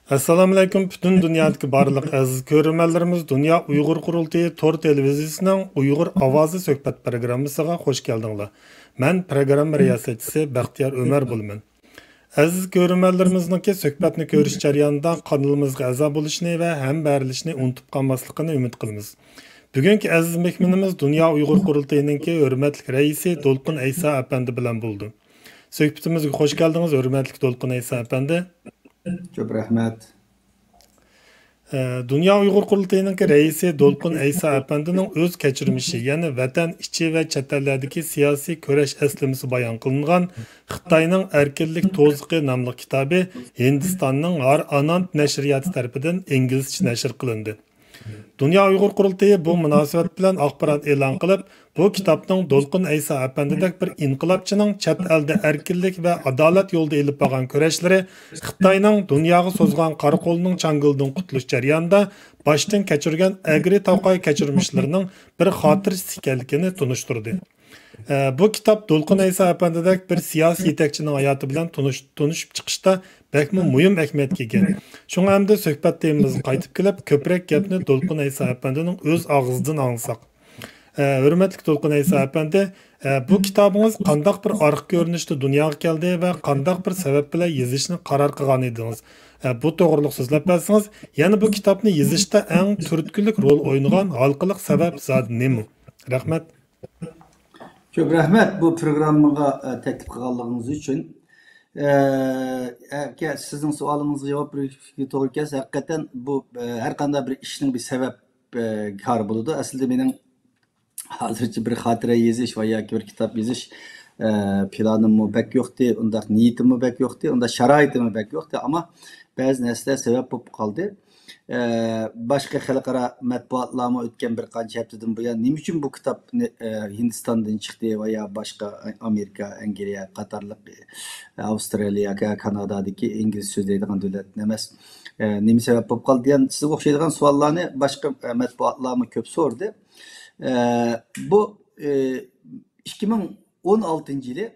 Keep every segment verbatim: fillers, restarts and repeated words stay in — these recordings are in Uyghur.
ئەسسالامۇئەلەيكۇم، پۈتۈن دۇنيادىكى بارلىق ئەزىز كۆرۈرمەنلىرىمىز، دۇنيا ئۇيغۇر قۇرۇلتىيى تور تېلېۋىزىيىسىنىڭ ئۇيغۇر ئاۋازى سۆھبەت پروگراممىسىغا خوش كەلدىڭلار. مەن پروگرامما رىياسەتچىسى بەختىيار ئۆمەر بولىمەن. ئەزىز كۆرۈرمەنلىرىمىزنىڭكى سۆھبەتنى كۆرۈش جەريانىدا قانىلىمىزغا ئەزا بولۇشنى ۋە ھەمبەرىلىشنى ئۇنتۇپ قالماسلىقىنى ئۈمىد قىلىمىز. بۈگۈنكى ئەزىز مېھمىنىمىز دۇنيا ئۇيغۇر قۇرۇلتىيىنىڭكى ھۆرمەتلىك رەئىسى دولقۇن ئەيسا ئەپەندى بىلەن بولىدۇ. سۆھبىتىمىزگە خوش كەلدىڭىز، ھۆرمەتلىك دولقۇن ئەيسا ئەپەندى. كۆپ رەھمەت. ئە، دۇنيا ئۇيغۇر قۇرۇلتىيىنىڭكى رەئىسى دولقۇن ئەيسا ئەپەندىنىڭ ئۆز كەچۈرمىشى، يەنى ۋەتەن ئىچى ۋە چەت ئەللەردىكى سىياسىي كۈرەش ئەسلىمىسى بايان قىلىنغان خىتاينىڭ ئەركىنلىك توزىقى ناملىق كىتابى ھىندىستاننىڭ ھار ئاناند نەشرىياتى تەرىپىدىن ئىنگلىزچە نەشر قىلىندى. دۇنيا ئۇيغۇر قۇرۇلتىيى بۇ مۇناسىۋەت بىلەن ئاخبارات ئېلان قىلىپ، بۇ كىتابنىڭ دولقۇن ئەيسا ئەپەندىدەك بىر ئىنقىلابچىنىڭ چەت ئەلدە ئەركىنلىك ۋە ئادالەت يولىدا ئېلىپ بارغان كۈرەشلىرى خىتاينىڭ دۇنياغا سوزغان قارا قولىنىڭ چاڭگىلىدىن قۇتۇلۇش جەريانىدا باشتىن كەچۈرگەن ئەگرى-توقاي كەچۈرمىشلىرىنىڭ بىر خاتىرىسى ئىكەنلىكىنى تونۇشتۇردى. ئە، بۇ كىتاب دولقۇن ئەيسا ئەپەندىدەك بىر سىياسىي يېتەكچىنىڭ ھاياتى بىلەن تونۇش-، تونۇشۇپ چىقىشتا بەكمۇ مۇھىم ئەھمىيەتكە ئىگە. شۇڭا ئەمدى سۆھبەت تېمىمىزغا قايتىپ كېلىپ، كۆپرەك گەپنى دولقۇن ئەيسا ئەپەندىنىڭ ئۆز ئاغزىدىن ئاڭلىساق. ئە، ھۆرمەتلىك دولقۇن ئەيسا ئەپەندى، ئە، بۇ كىتابىڭىز قانداق بىر ئارقا كۆرۈنۈشتە دۇنياغا كەلدى ۋە قانداق بىر سەۋەب بىلەن يېزىشنى قارار قىلغان ئىدىڭىز؟ ئە، بۇ توغرىلىق سۆزلەپ بەرسىڭىز، يەنە بۇ كىتابنى يېزىشتا ئەڭ تۈرتكىلىك رول ئوينىغان ھالقىلىق سەۋەب زادى نېمە؟ رەھمەت. كۆپ رەھمەت بۇ پروگراممىغا، ئە، تەكلىپ قىلغانلىقىڭىز ئۈچۈن. ئە، ئەگەر سىزنىڭ سوئالىڭىزغا جاۋاب بېرىشكە توغرا كەلسە، ھەقىقەتەن بۇ، ئە، ھەر قانداق بىر ئىشنىڭ بىر سەۋەب، ئە، كارى بولىدۇ. ئەسلىدە مېنىڭ ھازىرچە بىر خاتىرە يېزىش ۋە ياكى بىر كىتاب يېزىش، ئە، پىلانىممۇ بەك يوقتى، ئۇنداق نىيىتىممۇ بەك يوقتى، ئۇنداق شارائىتىممۇ بەك يوقتى. ئەمما بەزى نەرسىلەر سەۋەب بولۇپ قالدى. ئە، باشقا خەلقئارا مەتبۇئاتلارمۇ ئۆتكەن بىر قانچە ھەپتىدىن بۇيان نېمە ئۈچۈن بۇ كىتاب، ئە، ھىندىستاندىن چىقتى ۋە يا باشقا ئامېرىكا، ئەنگلىيە قاتارلىق، ئە، ئاۋسترالىيە، كانادادىكى ئىنگلىز سۆزلەيدىغان دۆلەت ئەمەس، ئە، نېمە سەۋەب بولۇپ قالدى دېگەن سىزگە ئوخشايدىغان سوئاللارنى باشقا، ئە، مەتبۇئاتلارمۇ كۆپ سورىدى. ئە، بۇ، ئە، ئىككى مىڭ ئون ئالتىنچى يىلى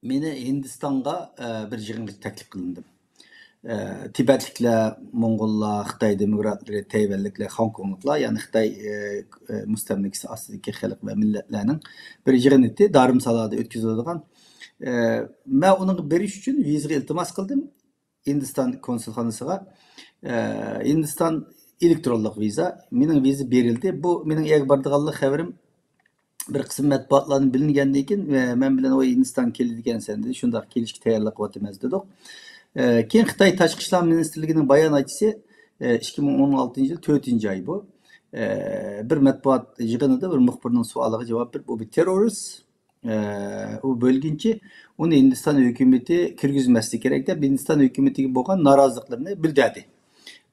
مېنى ھىندىستانغا، ئە، بىر يىغىنغا تەكلىپ قىلىندىم. ئە، تىبەتلىكلەر، موڭغۇللار، خىتاي دېموكراتلىرى، تەيۋەنلىكلەر، خوڭكوڭلۇقلار، يەنى خىتاي، ئە، ئە، مۇستەملىكىسى ئاستىدىكى خەلق ۋە مىللەتلەرنىڭ بىر يىغىنى ئىدى، دارىمسالادا ئۆتكۈزۈلىدىغان. ئە، مەن ئۇنىڭغا بېرىش ئۈچۈن ۋىزىغا ئىلتىماس قىلدىم ھىندىستان كونسۇلخانىسىغا. ئە، ھىندىستان ئېلېكترونلۇق ۋىزا، مېنىڭ ۋىزا بېرىلدى. بۇ مېنىڭ ئەگە بارىدىغانلىق خەۋىرىم بىر قىسىم مەتبۇئاتلاردىن بىلىنگەندىن كېيىن، ئە، مەن بىلەن، ۋاي، ھىندىستان كېلىدىكەنسەن، دېدى. شۇنداق، كېلىشكە تەييارلىق قىلىۋاتىمىز، دېدۇق. ئە، كېيىن خىتاي تاشقى ئىشلار مىنىستىرلىكىنىڭ باياناتچىسى، ئە، ئىككى مىڭ ئون ئالتىنچى يىل تۆتىنچى ئاي بۇ، ئە، بىر مەتبۇئات يىغىنىدا بىر مۇخبىرنىڭ سوئالىغا جاۋاب بېرىپ، ئۇ بىر تېررورىست، ئە، ئۇ بۆلگۈنچى، ئۇنى ھىندىستان ھۆكۈمىتى كىرگۈزمەسلىكى كېرەك، دەپ، ھىندىستان ھۆكۈمىتىگە بولغان نارازىلىقلىرىنى بىلدۈردى.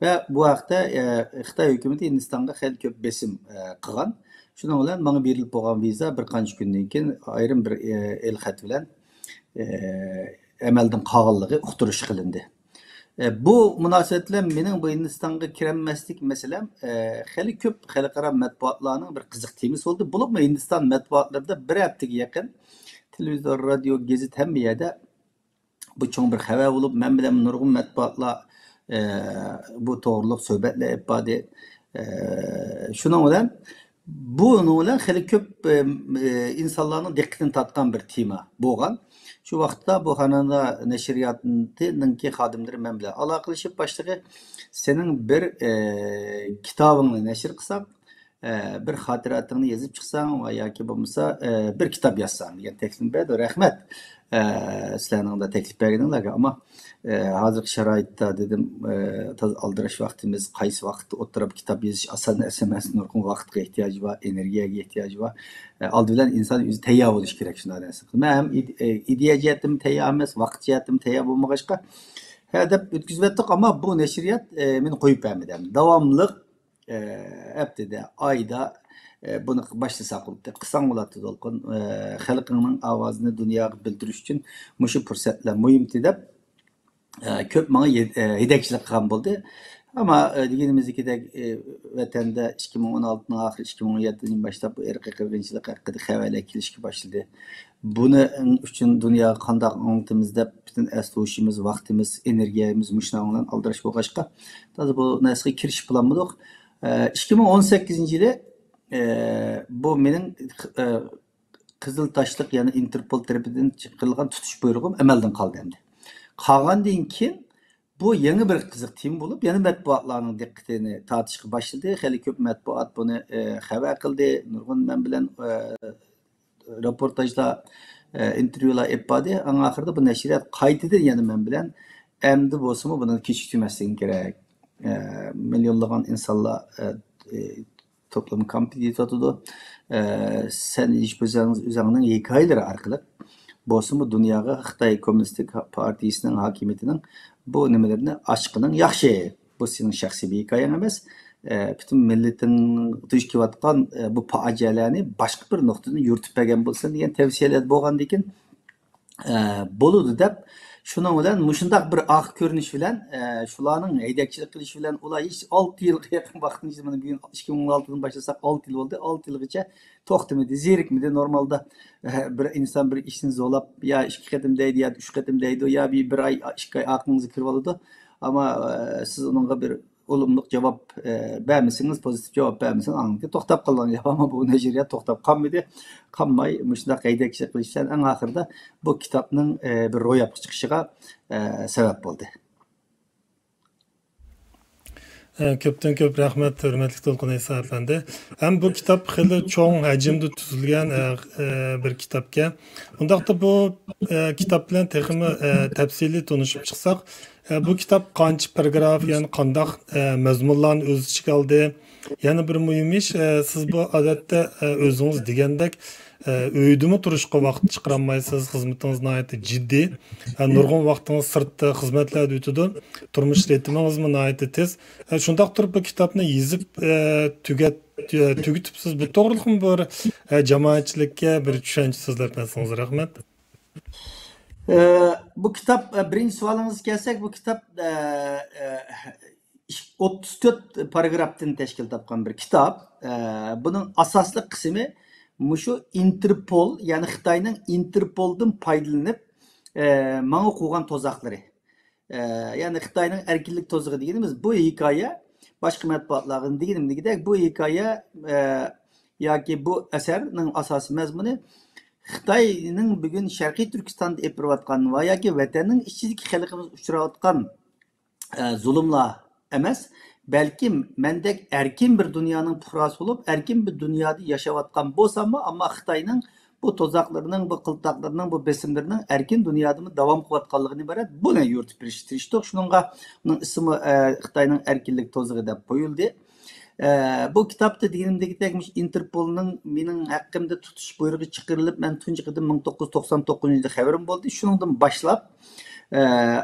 ۋە بۇ ھەقتە، ئە، خىتاي ھۆكۈمىتى ھىندىستانغا خېلى كۆپ بېسىم، ئە، قىلغان. شۇنىڭ بىلەن ماڭا بېرىلىپ بولغان ۋىزا بىر قانچە كۈندىن كېيىن ئايرىم بىر، ئە، ئېلخەت بىلەن، ئە، ئەمەلدىن قالغانلىقى ئۇقتۇرۇش قىلىندى. ئە، بۇ مۇناسىۋەت بىلەن مېنىڭ بۇ ھىندىستانغا كىرەلمەسلىك مەسىلەم، ئە، خېلى كۆپ خەلقئارا مەتبۇئاتلارنىڭ بىر قىزىق تېمىسى بولدى. بولۇپمۇ ھىندىستان مەتبۇئاتلىرىدا بىر ھەپتىگە يېقىن تېلېۋىزور، رادىيو، گېزىت ھەممە يەردە بۇ چوڭ بىر خەۋەر بولۇپ، مەن بىلەن نۇرغۇن مەتبۇئاتلار، ئە، بۇ توغرۇلۇق سۆھبەتلەر ئېلىپ باردى. ئە، شۇنىڭ بىلەن، بۇنىڭ بىلەن خېلى كۆپ، ئە، ئە، ئىنسانلارنىڭ دىققىتىنى تارتقان بىر تېما بولغان. شۇ ۋاقىتتا بۇ خاناندا نەشرىياتىنىڭكى خادىملىرى مەن بىلەن ئالاقىلىشىپ، باشلىقى، سېنىڭ بىر، ئە، كىتابىڭنى نەشر قىلساق، ئە، بىر خاتىرەتىڭنى يېزىپ چىقساڭ ۋە ياكى بولمىسا، ئە، بىر كىتاب يازساڭ دېگەن تەكلىپنى بەردى. رەھمەت، ئە، سىلەرنىڭ تەكلىپ بەرگىنىڭلارغا. ئەمما، ئە، ھازىرقى شارائىتتا دېدىم، ئە، تازا ئالدىراش ۋاقتىمىز، قايسى ۋاقىتتا ئولتۇرۇپ كىتاب يېزىش ئاسان ئەمەس، نۇرغۇن ۋاقىتقا ئېھتىياجى بار، ئېنېرگىيەگە ئېھتىياجى بار. ئە، ئالدى بىلەن ئىنسان ئۆزى تەييار بولۇشى كېرەك شۇنداق نەرسە. مەن ھەم ئىد-، ئە، ئىدىيە جەھەتتىمۇ تەييار ئەمەس، ۋاقىت جەھەتتىمۇ تەييار بولمىغاچقا، ھە دەپ ئۆتكۈزۈۋەتتۇق، ئەمما بۇ نەشرىيات، ئە، مېنى قويۇپ بەرمىدى. داۋاملىق ئە، ھەپتىدە، ئايدا، ئە، بۇنى باشلىساق بولاتتى، قىلساڭ بولاتتى، دولقۇن. ئە، خەلقىڭنىڭ ئاۋازىنى دۇنياغا بىلدۈرۈش ئۈچۈن مۇشۇ پۇرسەتلەر مۇھىمتى دەپ، ئە، كۆپ ماڭا يې-، ئە، يېتەكچىلىك قىلغان بولدى. ئەمما، ئە، دېگىنىمىزدىكىدەك، ئە، ۋەتەندە ئىككى مىڭ ئون ئالتىنىڭ ئاخىرى، ئىككى مىڭ ئون يەتتىنچى يىلدىن باشلاپ بۇ ئىرقىي قىرغىنچىلىق ھەققىدە خەۋەرلەر كېلىشكە باشلىدى. بۇنىڭ ئۈچۈن دۇنياغا قانداق ئاڭلىتىمىز دەپ، پۈتۈن ئەس-ھوشىمىز، ۋاقتىمىز، ئېنېرگىيەمىز مۇشۇنىڭ بىلەن ئالدىراش بولغاچقا، ھازىر بۇ نەرسىگە كىرىشىپ بولالمىدۇق. ئە، ئىككى مىڭ ئون سەككىزىنچى يىلى، ئە، بۇ مېنىڭ، ئە، قىزىل تاشلىق، يەنى ئىنتېرپول تەرىپىدىن چىقىرىلغان تۇتۇش بۇيرۇقۇم ئەمەلدىن قالدى ئەمدى. قالغاندىن كېيىن بۇ يېڭى بىر قىزىق تېما بولۇپ، يەنە مەتبۇئاتلارنىڭ دىققىتىنى تارتىشقا باشلىدى. خېلى كۆپ مەتبۇئات بۇنى، ئە، خەۋەر قىلدى. نۇرغۇن مەن بىلەن، ئە، روپورتاژلار، ئە، ئىنتېرۋيۇلار ئېلىپ باردى. ئەڭ ئاخىرىدا بۇ نەشرىيات قايتىدىن يەنە مەن بىلەن ئەمدى بولسىمۇ بۇنى كېچىكتۈرمەسلىكىڭ كېرەك. ئە، مىليونلىغان ئىنسانلار، ئە، ئە، توپلىمى كامپىيىتىۋاتىدۇ. ئە، سەن ھېچ بولمىسا ئۆزۈڭنىڭ ھېكايىلىرى ئارقىلىق بولسىمۇ دۇنياغا خىتاي كوممۇنىستىك پارتىيىسىنىڭ ھاكىمىيىتىنىڭ بۇ نېمىلىرىنى ئاچقىنىڭ ياخشى. بۇ سېنىڭ شەخسىي بىر ھېكايەڭ ئەمەس. ئە، پۈتۈن مىللىتىڭ دۇچ كېلىۋاتقان، ئە، بۇ پاجىئەلەرنى باشقا بىر نۇقتىدىن يورۇتۇپ بەرگەن بولسۇن دېگەن تەۋسىيەلەر بولغاندىكىن، ئە، بولىدۇ دەپ، شۇنىڭ بىلەن مۇشۇنداق بىر ئارقا كۆرۈنۈش بىلەن، ئە، شۇلارنىڭ ھەيدەكچىلىك قىلىشى بىلەن ئۇلار ھېچ ئالتە يىلغا يېقىن ۋاقىتنىڭ ئىچىدە، مانا بۈگۈن ئىككى مىڭ ئون ئالتىدىن باشلىساق، ئالتە يىل بولدى. ئالتە يىلغىچە توختىمىدى، زېرىكمىدى. نورمالدا، ئە، بىر ئىنسان بىر ئىشنى زورلاپ، يا ئىككى قېتىم دەيدۇ، يا ئۈچ قېتىم دەيدۇ، يا بىر، بىر ئاي، ئىككى ئاي ئارقىڭىزغا كىرىۋالىدۇ. ئەمما، ئە، سىز ئۇنىڭغا بىر ئولۇملۇق جاۋاب، ئە، بەرمىسىڭىز، پوزىتىپ جاۋاب بەرمىسىڭىز، ئاڭلىقى توختاپ قالغان گەپ. ئەمما بۇ نەشرىيات توختاپ قالمىدى، قالماي، مۇشۇنداق ھەيدەكچىلىك قىلىش بىلەن ئەڭ ئاخىرىدا بۇ كىتابنىڭ، ئە، بىر روياپقا چىقىشىغا، ئە، سەۋەب بولدى. ئە، كۆپتىن كۆپ رەھمەت، ھۆرمەتلىك دولقۇن ئەيسا ئەپەندى. ھەم بۇ كىتاب خېلى چوڭ ھەجىمدە تۈزۈلگەن، ئە، ئە، بىر كىتابكەن. ئۇنداقتا بۇ، ئە، كىتاب بىلەن تېخىمۇ، ئە، تەپسىلىي تونۇشۇپ چىقساق، ئە، بۇ كىتاب قانچە پاراگراف، يەنى قانداق، ئە، مەزمۇنلارنى ئۆز ئىچىگە ئالدى؟ يەنە بىر مۇھىم ئىش، ئە، سىز بۇ ئادەتتە، ئە، ئۆزىڭىز دېگەندەك، ئە، ئۆيدىمۇ تۇرۇشقا ۋاقىت چىقىرالمايسىز، خىزمىتىڭىز ناھايىتى جىددىي. ئە، نۇرغۇن ۋاقتىڭىز سىرتتا خىزمەتلەردە ئۆتىدۇ. تۇرمۇش رىتىمىڭىزمۇ ناھايىتى تېز. ئە، شۇنداق تۇرۇپ بۇ كىتابنى يېزىپ، ئە، تۈگەت-، تۈ-، تۈگىتىپسىز. بۇ توغرىلىقمۇ بىر، ئە، جامائەتچىلىككە بىر چۈشەنچە سۆزلەپ بەرسىڭىز رەھمەت. ئە، بۇ كىتاب، ئە، بىرىنچى سوئالىڭىزغا كەلسەك، بۇ كىتاب، ئە، ئە، ئوتتۇز تۆت پاراگرافتىن تەشكىل تاپقان بىر كىتاب. ئە، بۇنىڭ ئاساسلىق قىسمى مۇشۇ ئىنتېرپول، يەنى خىتاينىڭ ئىنتېرپولدىن پايدىلىنىپ، ئە، ماڭا قوغان توزاقلىرى. ئە، يەنى خىتاينىڭ ئەركىنلىك توزىقى دېگىنىمىز بۇ ھېكايە، باشقا مەتبۇئاتلارغا دېگىنىمدىكىدەك بۇ ھېكايە، ئە، ياكى بۇ ئەسەرنىڭ ئاساسىي مەزمۇنى خىتاينىڭ بۈگۈن شەرقىي تۈركىستاندا ئېلىپ بېرىۋاتقان ۋە ياكى ۋەتەننىڭ ئىچىدىكى خەلقىمىز ئۇچراۋاتقان، ئە، زۇلۇملار ئەمەس، بەلكىم مەندەك ئەركىن بىر دۇنيانىڭ پۇقراسى بولۇپ، ئەركىن بىر دۇنيادا ياشاۋاتقان بولساممۇ، ئەمما خىتاينىڭ بۇ توزاقلىرىنىڭ، بۇ قىلتاقلىرىنىڭ، بۇ بېسىملىرىنىڭ ئەركىن دۇنيادىمۇ داۋام قىلىۋاتقانلىقىدىن ئىبارەت بۇنى يورۇتۇپ بېرىشكە تىرىشتۇق. شۇنىڭغا ئۇنىڭ ئىسمى، ئە، خىتاينىڭ ئەركىنلىك توزىقى دەپ قويۇلدى. ئە، بۇ كىتابتا دېگىنىمدەك، مۇشۇ ئىنتېرپولنىڭ مېنىڭ ھەققىمدە تۇتۇش بۇيرۇقى چىقىرىلىپ، مەن تۇنجى قېتىم مىڭ توققۇز يۈز توقسان توققۇزىنچى يىلدا خەۋىرىم بولدى. شۇنىڭدىن باشلاپ، ئە،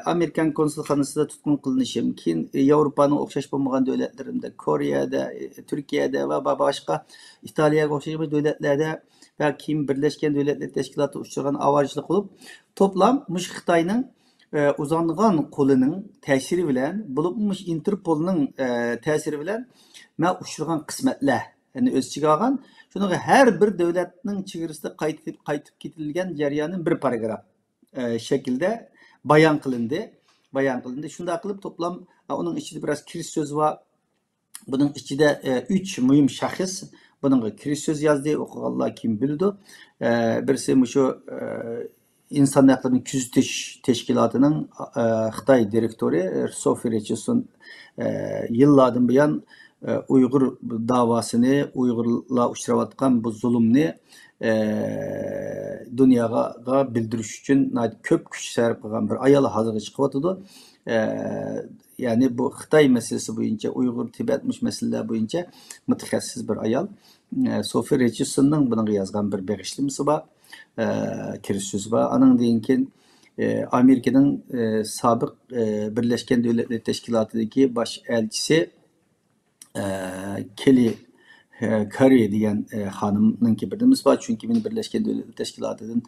ئامېرىكان كونسۇلخانىسىدا تۇتقۇن قىلىنىشىم، كېيىن ياۋروپانىڭ ئوخشاش بولمىغان دۆلەتلىرىدە، كورېيەدە، تۈركىيەدە ۋە با-، باشقا ئىتالىيەگە ئوخشاش بىر دۆلەتلەردە ۋە كېيىن بىرلەشكەن دۆلەتلەر تەشكىلاتىدا ئۇچرىغان ئاۋارىچىلىق بولۇپ، توپلام مۇشۇ خىتاينىڭ، ئە، ئۇزانغان قولىنىڭ تەسىرى بىلەن، بولۇپمۇ مۇشۇ ئىنتېرپولنىڭ، ئە، تەسىرى بىلەن مەن ئۇچرىغان قىسمەتلەرنى ئۆز ئىچىگە ئالغان. شۇنىڭغا ھەر بىر دۆلەتنىڭ چېگرىسىدا قايتىپ، قايتىپ كېتىلگەن جەريانى بىر پاراگراف، ئە، شەكلىدە بايان قىلىندى. بايان قىلىندى. شۇنداق قىلىپ توپلام، ئە، ئۇنىڭ ئىچىدە بىراز كىرىش سۆزى بار. بۇنىڭ ئىچىدە، ئە، ئۈچ مۇھىم شەخس بۇنىڭغا كىرىش سۆز يازدى، ئوقۇغانلار كىم بىلىدۇ. ئە، بىرسى مۇشۇ، ئە، ئىنسان ھەقلىرىنى كۆزىتىش تەشكىلاتىنىڭ، ئە، خىتاي دىرېكتورى سوفى رىچاردسون، ئە، يىللاردىن بۇيان، ئە، ئۇيغۇر داۋاسىنى، ئۇيغۇرلار ئۇچراۋاتقان بۇ زۇلۇمنى، ئە، دۇنياغا بىلدۈرۈش ئۈچۈن ناھايىتى كۆپ كۈچ سەرپ قىلغان بىر ئايال ھازىرغا چىقىۋاتىدۇ. ئە، يەنى بۇ خىتاي مەسىلىسى بويىچە، ئۇيغۇر، تىبەت مۇشۇ مەسىلىلەر بويىچە مۇتەخەسسىس بىر ئايال. ئە، سوفى رىچاردسوننىڭ بۇنىڭغا يازغان بىر بېغىشلىمىسى بار، ئە، كىرىش سۆزى بار. ئانىڭدىن كېيىن، ئە، ئامېرىكىنىڭ، ئە، سابىق، ئە، بىرلەشكەن دۆلەتلەر تەشكىلاتىدىكى باش ئەلچىسى، ئە، كېللى، ئە، كاررى دېگەن، ئە، خانىمنىڭكى بىر نېمىسى بار، چۈنكى مېنى بىرلەشكەن دۆلەتلەر تەشكىلاتىدىن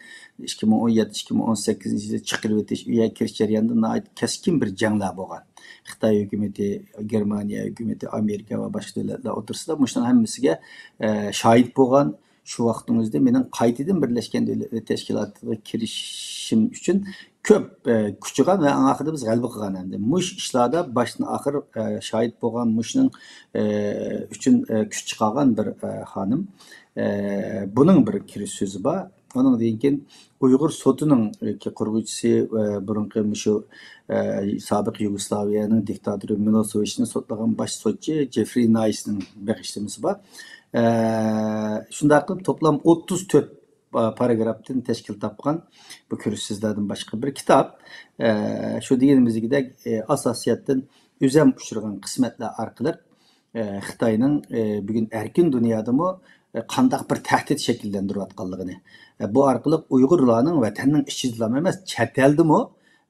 ئىككى مىڭ ئون يەتتە، ئىككى مىڭ ئون سەككىزىنچى يىلى چىقىرىۋېتىش، ئۇ يەرگە كىرىش جەريانىدا ناھايىتى كەسكىن بىر جەڭلەر بولغان. خىتاي ھۆكۈمىتى، گېرمانىيە ھۆكۈمىتى، ئامېرىكا ۋە باشقا دۆلەتلەر ئوتتۇرىسىدا مۇشۇنىڭ ھەممىسىگە، ئە، شاھىت بولغان، شۇ ۋاقتىڭىزدا مېنىڭ قايتىدىن بىرلەشكەن دۆلەتلەر تەشكىلاتىغا كىرىشىم ئۈچۈن كۆپ، ئە، كۈچىغان ۋە ئەڭ ئاخىرىدا بىز غەلىبە قىلغان ئەمدى. مۇشۇ ئىشلاردا باشتىن ئاخىر، ئە، شاھىت بولغان، مۇشۇنىڭ، ئە، ئۈچۈن، ئە، كۈچ چىقارغان بىر، ئە، خانىم. ئە، بۇنىڭ بىر كىرىش سۆزى بار. ئۇنىڭدىن كېيىن ئۇيغۇر سوتىنىڭ، ئە، قۇرغۇچىسى، ئە، بۇرۇنقى مۇشۇ، ئە، سابىق يۇگوسلاۋىيەنىڭ دىكتاتورى مىلوسېۋىچنى سوتلىغان باش سوتچى جېفرى نايسنىڭ بېغىشلىمىسى بار. ئە، شۇنداق قىلىپ توپلام ئوتتۇز تۆت پا-، پاراگرافتىن تەشكىل تاپقان بۇ كىرىش سۆزلەردىن باشقا بىر كىتاب. ئە، شۇ دېگىنىمىزدەك، ئە، ئاساسىيەتتىن ئۆزەم ئۇچرىغان قىسمەتلەر ئارقىلىق، ئە، خىتاينىڭ، ئە، بۈگۈن ئەركىن دۇنيادىمۇ، ئە، قانداق بىر تەھدىت شەكىللەندۈرۈۋاتقانلىقىنى، ئە، بۇ ئارقىلىق ئۇيغۇرلارنىڭ ۋەتەننىڭ ئىچىدىلا ئەمەس، چەت ئەلدىمۇ،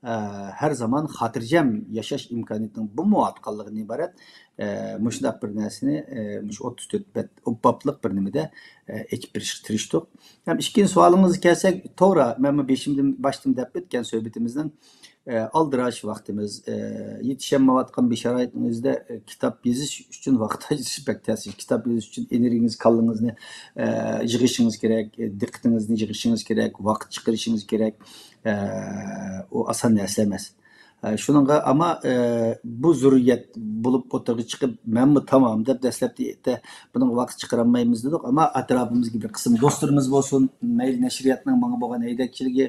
ئە، ھەر زامان خاتىرجەم ياشاش ئىمكانىيىتىنىڭ بولمايۋاتقانلىقىدىن ئىبارەت، ئە، مۇشۇنداق بىر نەرسىنى، ئە، مۇشۇ ئوتتۇز تۆت بەت بابلىق بىر نېمىدە، ئە، ئېچىپ بېرىشقا تىرىشتۇق. ھەم ئىككىنچى سوئالىڭىزغا كەلسەك، توغرا، مەنمۇ بېشىمدىن، باشتىن دەپ ئۆتكەن سۆھبىتىمىزنىڭ، ئە، ئالدىراش ۋاقتىمىز، ئە، يېتىشەلمەيۋاتقان بىر شارائىتنىڭ ئۆزىدە، ئە، كىتاب يېزىش ئۈچۈن ۋاقىت ئاجرىتىش بەك تەس. كىتاب يېزىش ئۈچۈن ئېنېرگىيىڭىز، كاللىڭىزنى، ئە، يىغىشىڭىز كېرەك، ئە، دىققىتىڭىزنى يىغىشىڭىز كېرەك، ۋاقىت چىقىرىشىڭىز كېرەك. ئە، ئۇ ئاسان نەرسە ئەمەس. ئە، شۇنىڭغا ئەمما، ئە، بۇ زۆرۈرىيەت بولۇپ ئوتتۇرىغا چىقىپ، مەنمۇ تامام دەپ دەسلەپتە بۇنىڭغا ۋاقىت چىقىرالمايمىز دېدۇق. ئەمما ئەتراپىمىزدىكى بىر قىسىم دوستلىرىمىز بولسۇن، مەيلى نەشرىياتنىڭ ماڭا بولغان ھەيدەكچىلىكى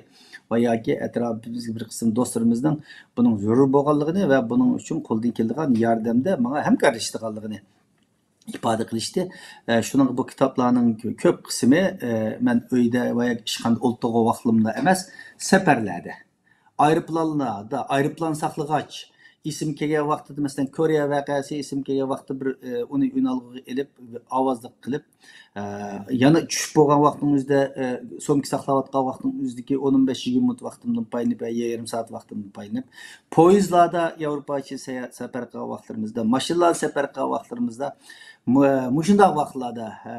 ۋە ياكى ئەتراپىمىزدىكى بىر قىسىم دوستلىرىمىزنىڭ بۇنىڭ زۆرۈر بولغانلىقىنى ۋە بۇنىڭ ئۈچۈن قولدىن كېلىدىغان ياردەمدە ماڭا ھەمكارلىشىدىغانلىقىنى ئىپادە قىلىشتى. ئە، شۇنىڭغا بۇ كىتابلارنىڭ كۆپ قىسمى، ئە، مەن ئۆيدە ۋە ياكى ئىشخانىدا ئولتۇرغان ۋاقتىمدا ئەمەس، سەپەرلەردە، ئايروپىلانلاردا، ئايروپىلان ساقلىغاچ، ئېسىم كەلگەن ۋاقتىدا، مەسىلەن، كورېيە ۋەقەسى ئېسىم كەلگەن ۋاقتىدا بىر، ئە، ئۇنى ئۈنئالغۇغا ئېلىپ، ئاۋازلىق قىلىپ، ئە، يەنە چۈشۈپ بولغان ۋاقتىڭىزدا، ئە، سومكا ساقلاۋاتقان ۋاقتىڭىزدىكى ئون، ئون بەش، يىگىرمە مىنۇت ۋاقتىمدىن پايدىلىنىپ، يە-، يېرىم سائەت ۋاقتىمدىن پايدىلىنىپ، پويىزلاردا ياۋروپا ئىچى سەيە-، سەپەر قىلغان ۋاقىتلىرىمىزدا، ماشىنىلاردا سەپەر قىلغان ۋاقىتلىرىمىزدا، مۇ-، مۇشۇنداق ۋاقىتلاردا، ھە،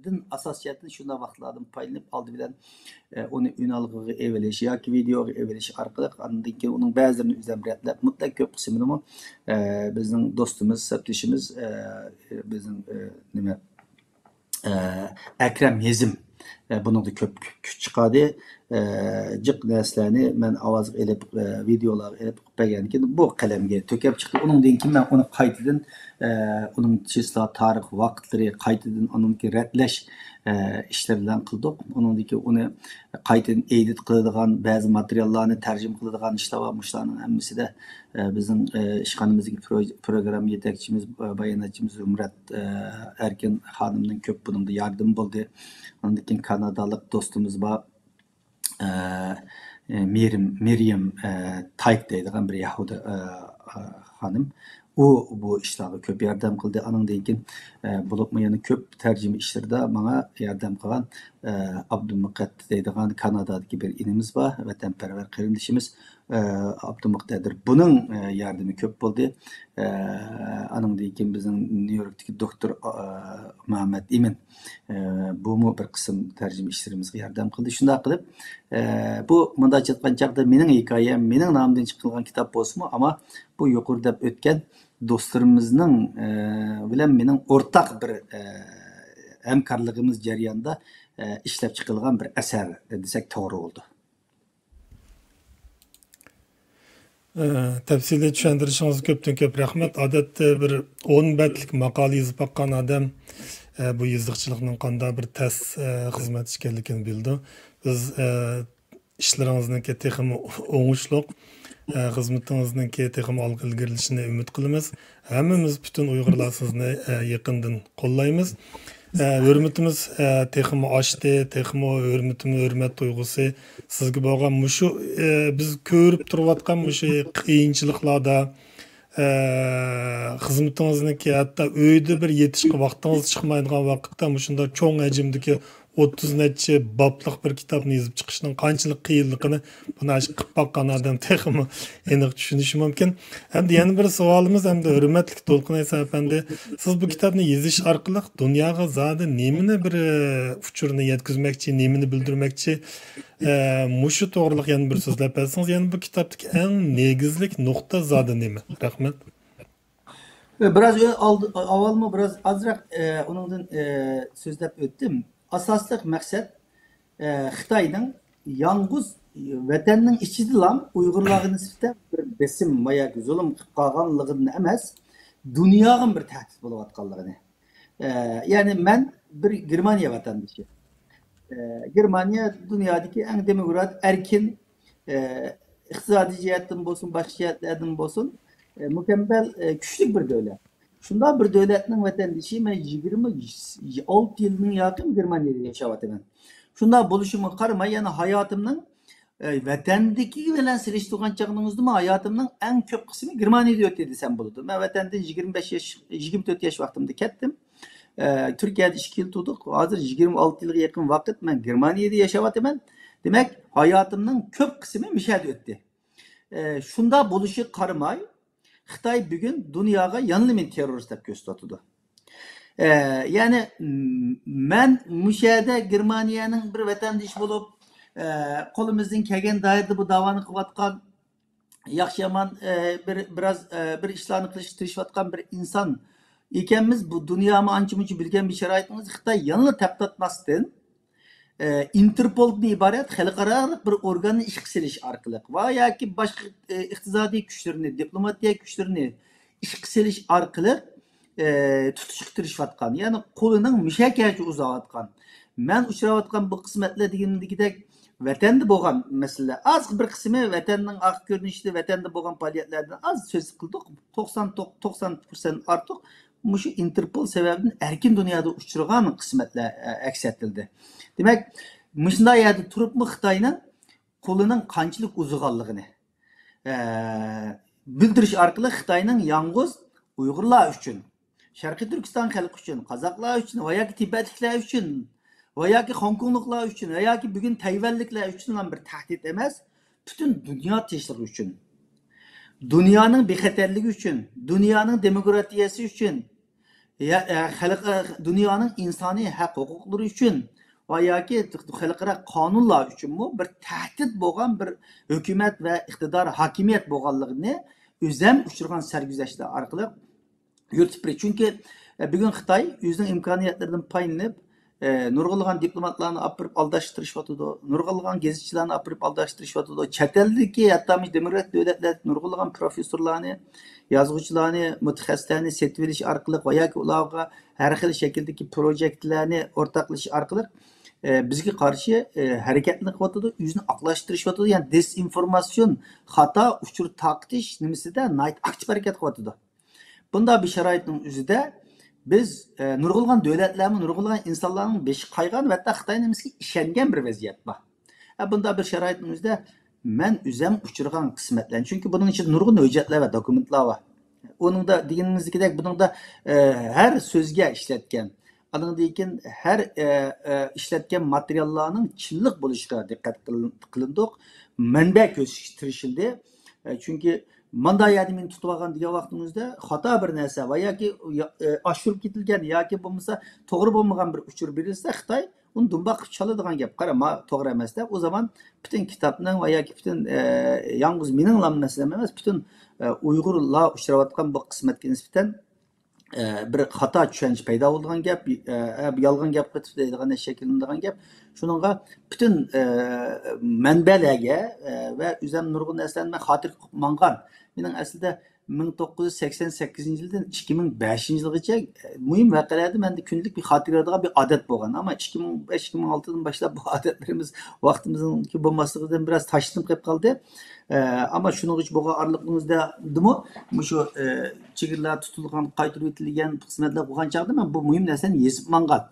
دىن ئاساسىيەتتىن شۇنداق ۋاقىتلاردىن پايدىلىنىپ، ئالدى بىلەن، ئە، ئۇنى ئۈنئالغۇغا ئېلىۋېلىش ياكى ۋىدېئوغا ئېلىۋېلىش ئارقىلىق، ئاندىن كېيىن ئۇنىڭ بەزىلىرىنى ئۆزۈم رەتلەپ، مۇتلەق كۆپ قىسمىنىمۇ، ئە، بىزنىڭ دوستىمىز، سەپدىشىمىز، ئە، بىزنىڭ، ئە، نېمە، ئە، ئەكرەم ھېزىم، ئە، بۇنىڭدا كۆپ كۈ-، كۈچ چىقاردى. ئە، جىق نەرسىلەرنى مەن ئاۋازغا ئېلىپ، ئە، ۋىدېئولارغا ئېلىپ بەرگەندىن كېيىن بۇ قەلەمگە تۆكەپ چىقتى. ئۇنىڭدىن كېيىن مەن ئۇنى قايتىدىن، ئە، ئۇنىڭ چىسلا تارىخ ۋاقىتلىرى، قايتىدىن ئۇنىڭكى رەتلەش، ئە، ئىشلىرى بىلەن قىلدۇق. ئۇنىڭدىن كېيىن ئۇنى قايتىدىن ئېدىت قىلىدىغان، بەزى ماتېرىياللارنى تەرجىمە قىلىدىغان ئىشلار بار. مۇشۇلارنىڭ ھەممىسىدە، ئە، بىزنىڭ، ئە، ئىشخانىمىزدىكى پرو-، پروگرامما يېتەكچىمىز، ئە، باياناتچىمىز زۇمرەت، ئە، ئەركىن خانىمنىڭ كۆپ بۇنىڭدا ياردىمى بولدى. ئاندىن كېيىن كانادالىق دوستىمىز بار. ئە، ئە، مىرىم، مىرىيەم، ئە، تايت دەيدىغان بىر يەھۇدىي، ئە، ئە، خانىم. ئۇ بۇ ئىشلارغا كۆپ ياردەم قىلدى. ئانىڭدىن كېيىن، ئە، بولۇپمۇ يەنە كۆپ تەرجىمە ئىشلىرىدا ماڭا ياردەم قىلغان، ئە، ئابدۇمۇقەت دەيدىغان كانادادىكى بىر ئىنىمىز بار، ۋەتەنپەرۋەر قېرىندىشىمىز، ئە، ئابدۇمۇقەت دەدىر. بۇنىڭ، ئە، ياردىمى كۆپ بولدى. ئە، ئانىڭدىن كېيىن بىزنىڭ نيۇ يوركتىكى دوكتور، ئە، مۇھەممەد ئىمىن، ئە، بۇمۇ بىر قىسىم تەرجىمە ئىشلىرىمىزغا ياردەم قىلدى. شۇنداق قىلىپ، ئە، بۇ مۇنداق ئېيتقان چاغدا مېنىڭ ھېكايەم، مېنىڭ نامىمدىن چىقىرىلغان كىتاب بولسىمۇ، ئەمما بۇ يۇقىرىدا دەپ ئۆتكەن دوستلىرىمىزنىڭ، ئە، بىلەن مېنىڭ ئورتاق بىر، ئە، ھەمكارلىقىمىز جەريانىدا، ئە، ئىشلەپ چىقىرىلغان بىر ئەسەر دېسەك توغرا بولىدۇ. ئە، تەپسىلىي چۈشەندۈرۈشىڭىزگە كۆپتىن كۆپ رەھمەت. ئادەتتە بىر ئون بەتلىك ماقالە يېزىپ باققان ئادەم، ئە، بۇ يېزىقچىلىقنىڭ قانداق بىر تەس، ئە، خىزمەت ئىكەنلىكىنى بىلىدۇ. بىز، ئە، ئىشلىرىڭىزنىڭكى تېخىمۇ ئوڭۇشلۇق، ئە، خىزمىتىڭىزنىڭكى تېخىمۇ ئالغا ئىلگىرىلىشىنى ئۈمىد قىلىمىز. ھەممىمىز پۈتۈن ئۇيغۇرلار سىزنى، ئە، يېقىندىن قوللايمىز. ئە، ھۆرمىتىمىز، ئە، تېخىمۇ ئاشتى، تېخىمۇ ھۆرمىتىمىز، ھۆرمەت تۇيغۇسى سىزگە بولغان مۇشۇ، ئە، بىز كۆرۈپ تۇرۇۋاتقان مۇشۇ قىيىنچىلىقلاردا، ئە، خىزمىتىڭىزنىڭكى ھەتتا ئۆيدە بىر يېتىشقا ۋاقتىڭىز چىقمايدىغان ۋاقىتتا مۇشۇنداق چوڭ ھەجىمدىكى ئوتتۇز نەچچە بابلىق بىر كىتابنى يېزىپ چىقىشنىڭ قانچىلىك قىيىنلىقىنى بۇنى ئاشۇ قىلىپ باققان ئادەم تېخىمۇ ئېنىق چۈشىنىشى مۇمكىن. ھەمدە يەنە بىر سوئالىمىز، ھەمدە ھۆرمەتلىك دولقۇن ئەيسا ئەپەندى، سىز بۇ كىتابنى يېزىش ئارقىلىق دۇنياغا زادى نېمىنى بىر، ئە، ئۇچۇرنى يەتكۈزمەكچى، نېمىنى بىلدۈرمەكچى؟ ئە، مۇشۇ توغرىلىق يەنە بىر سۆزلەپ بەرسىڭىز، يەنە بۇ كىتابتىكى ئەڭ نېگىزلىك نۇقتا زادى نېمە؟ رەھمەت. بىراز ئالدى، ئاۋۋالمۇ بىراز ئازراق، ئە، ئۇنىڭدىن، ئە، سۆزلەپ ئۆتتۈم. ئاساسلىق مەقسەت، ئە، خىتاينىڭ يالغۇز ۋەتەننىڭ ئىچىدىلا ئۇيغۇرلارغا نىسبەتەن بىر بېسىم ۋە ياكى زۇلۇم قىلىپ قالغانلىقىدىن ئەمەس، دۇنياغا بىر تەھدىت بولۇۋاتقانلىقىنى. ئە، يەنى مەن بىر گېرمانىيە ۋەتەندىشى. ئە، گېرمانىيە دۇنيادىكى ئەڭ دېموكرات، ئەركىن، ئە، ئىقتىسادىي جەھەتتىن بولسۇن، باشقا جەھەتلەردىن بولسۇن، ئە، مۇكەممەل، ئە، كۈچلۈك بىر دۆلەت. شۇنداق بىر دۆلەتنىڭ ۋەتەندىشى، مەن يىگىرمە ئالتە يىلدىن ياقىن گېرمانىيەدە ياشاۋاتىمەن. شۇنداق بولۇشىمغا قارىماي، يەنە ھاياتىمنىڭ، ئە، ۋەتەندىكى بىلەن سېلىشتۇرغان چاغنىڭىزدىمۇ ھاياتىمنىڭ ئەڭ كۆپ قىسمى گېرمانىيەدە ئۆتتى دېسەم بولىدۇ. مەن ۋەتەندىن يىگىرمە بەش ياش، يىگىرمە تۆت ياش ۋاقتىمدا كەتتىم. ئە، تۈركىيەدە ئىككى يىل تۇردۇق. ھازىر يىگىرمە ئالتە يىلغا يېقىن ۋاقىت مەن گېرمانىيەدە ياشاۋاتىمەن. دېمەك، ھاياتىمنىڭ كۆپ قىسمى مۇشەدە ئۆتتى. ئە، شۇنداق بولۇشىغا قارىماي، خىتاي بۈگۈن دۇنياغا يەنىلا مېنى تېررورىست دەپ كۆرسىتىۋاتىدۇ. ئە، يەنى، م-، مەن مۇشۇ يەردە گېرمانىيەنىڭ بىر ۋەتەندىشى بولۇپ، ئە، قولىمىزدىن كەلگەن دائىرىدە بۇ داۋانى قىلىۋاتقان، ياخشى يامان، ئە، بىر، بىراز، ئە، بىر ئىشلارنى قىلىشقا تىرىشىۋاتقان بىر ئىنسان ئىكەنمىز. بۇ دۇنيامۇ ئانچە-مۇنچە بىلگەن بىر شارائىتىڭىز، خىتاي يەنىلا تەپ تارتماستىن، ئى، ئىنتېرپولدىن ئىبارەت خەلقئارالىق بىر ئورگاننى ئىشقا سېلىش ئارقىلىق ۋە ياكى باشقا، ئى، ئىقتىسادىي كۈچلىرىنى، دىپلوماتىيە كۈچلىرىنى ئىشقا سېلىش ئارقىلىق، ئى، تۇتۇشقا تىرىشىۋاتقان، يەنى قولىنىڭ مۇشەگەرچە ئۇزاۋاتقان. مەن ئۇچراۋاتقان بۇ قىسمەتلەر دېگىنىمدىكىدەك ۋەتەندە بولغان مەسىلىلەر. ئاز بىر قىسمى ۋەتەننىڭ ئارقا كۆرۈنۈشىدە، ۋەتەندە بولغان پائالىيەتلەردىن ئاز سۆز قىلدۇق. توقسان، توقسان پىرسەنت ئارتۇق مۇشۇ ئىنتېرپول سەۋەبىدىن ئەركىن دۇنيادا ئۇچرىغان قىسمەتلەر، ئە، ئەكس ئەتتۈرۈلدى. دېمەك، مۇشۇنداق يەردە تۇرۇپمۇ خىتاينىڭ قولىنىڭ قانچىلىك ئۇزىغانلىقىنى، ئە، بىلدۈرۈش ئارقىلىق خىتاينىڭ يالغۇز ئۇيغۇرلار ئۈچۈن، شەرقىي تۈركىستان خەلقى ئۈچۈن، قازاقلار ئۈچۈن ۋە ياكى تىبەتلىكلەر ئۈچۈن ۋە ياكى خوڭكوڭلۇقلار ئۈچۈن ۋە ياكى بۈگۈن تەيۋەنلىكلەر ئۈچۈنلا بىر تەھدىت ئەمەس، پۈتۈن دۇنيا تىنچلىقى ئۈچۈن، دۇنيانىڭ بىخەتەرلىكى ئۈچۈن، دۇنيانىڭ دېموكراتىيەسى ئۈچۈن، يا، ئە، خەلق، ئە، دۇنيانىڭ ئىنسانىي ھەق ھوقۇقلىرى ئۈچۈن ۋە ياكى خەلقئارا قانۇنلار ئۈچۈنمۇ بىر تەھدىت بولغان بىر ھۆكۈمەت ۋە ئىقتىدار، ھاكىمىيەت بولغانلىقىنى ئۆزەم ئۇچرىغان سەرگۈزەشتلەر ئارقىلىق يورۇتۇپ بېرىش. چۈنكى، ئە، بۈگۈن خىتاي ئۆزىنىڭ ئىمكانىيەتلىرىدىن پايدىلىنىپ، ئە، نۇرغۇنلىغان دىپلوماتلارنى ئاپىرىپ ئالداشقا تىرىشىۋاتىدۇ، نۇرغۇنلىغان گېزىتچىلەرنى ئاپىرىپ ئالداشقا تىرىشىۋاتىدۇ. چەت ئەلدىكى، ھەتتا مۇشۇ دېموكراتىك دۆلەتلەردىكى نۇرغۇنلىغان پروفېسسورلارنى، يازغۇچىلارنى، مۇتەخەسسىسلەرنى سېتىۋېلىش ئارقىلىق ۋە ياكى ئۇلارغا ھەر خىل شەكىلدىكى پروجېكتلارنى ئورتاقلىشىش ئارقىلىق، ئە، بىزگە قارشى، ئە، ھەرىكەتلىنىۋاتىدۇ، ئۆزىنى ئاقلاشتۇرۇشۇۋاتىدۇ. يەنى دېزئىنفورماتسىيون، خاتا ئۇچۇر تارقىتىش نېمىسىدە ناھايىتى ئاكتىپ ھەرىكەت قىلىۋاتىدۇ. بۇنداق بىر شارائىتنىڭ ئۆزىدە بىز، ئە، نۇرغۇنلىغان دۆلەتلەرمۇ، نۇرغۇنلىغان ئىنسانلارنىڭ بېشى قايغان ۋە ھەتتا خىتاينىڭ نېمىسىگە ئىشەنگەن بىر ۋەزىيەت بار. ئە، بۇنداق بىر شارائىتنىڭ ئۆزىدە مەن ئۆزەم ئۇچرىغان قىسمەتلەرنى، چۈنكى بۇنىڭ ئىچىدە نۇرغۇن ھۆججەتلەر ۋە دوكۇمېنتلار بار. ئۇنىڭدا دېگىنىمىزدىكىدەك، بۇنىڭدا، ئە، ھەر سۆزگە ئىشلەتكەن، ئاندىن كېيىن ھەر، ئە، ئە، ئىشلەتكەن ماتېرىياللارنىڭ چىنلىق بولۇشىغا دىققەت قىلىن-، قىلىندۇق. مەنبە كۆرسىتىش تىرىشىلدى. ئە، چۈنكى ماندا يەردە مېنى تۇتۇۋالغان دېگەن ۋاقتىڭىزدا خاتا بىر نەرسە ۋە ياكى يا-، ئە، ئاشۇرۇپ كېتىلگەن ياكى بولمىسا توغرا بولمىغان بىر ئۇچۇر بېرىلسە، خىتاي ئۇنى دۇمباق قىلىپ چالىدىغان گەپ. قارا، ما توغرا ئەمەس دەپ، ئۇ زامان پۈتۈن كىتابنىڭ ۋە ياكى پۈتۈن، ئە، يالغۇز مېنىڭلا مەسىلەم ئەمەس، پۈتۈن، ئە، ئۇيغۇرلار ئۇچراۋاتقان بۇ قىسمەتكە نىسبەتەن، ئە، بىر خاتا چۈشەنچە پەيدا بولىدىغان گەپ، ئە، ئە، يالغان گەپ قىلىپ دەيدىغان شەكىللىنىدىغان گەپ. شۇنىڭغا پۈتۈن، ئە، مەنبەلەرگە، ئە، ۋە ئۆزەم نۇرغۇن نەرسىلەرنى مەن خاتىرە قىلىپ ماڭغان. مېنىڭ ئەسلىدە مىڭ توققۇز يۈز سەكسەن سەككىزىنچى يىلدىن ئىككى مىڭ بەشىنچى يىلغىچە، ئە، مۇھىم ۋەقەلەردە مەندە كۈندىلىك بىر خاتىرە يازىدىغان بىر ئادەت بولغان. ئەمما ئىككى مىڭ بەش، ئىككى مىڭ ئالتىدىن باشلاپ بۇ ئادەتلىرىمىز ۋاقتىمىزنىڭكى بولماسلىقىدىن بىراز تاشلىنىپ قېلىپ قالدى. ئە، ئەمما شۇنىڭغىچە بولغان ئارىلىقىڭىزدىمۇ مۇشۇ، ئە، چېگرىلار تۇتۇلغان، قايتۇرۇۋېتىلگەن قىسمەتلەر بولغان چاغدا مەن بۇ مۇھىم نەرسىنى يېزىپ ماڭغان.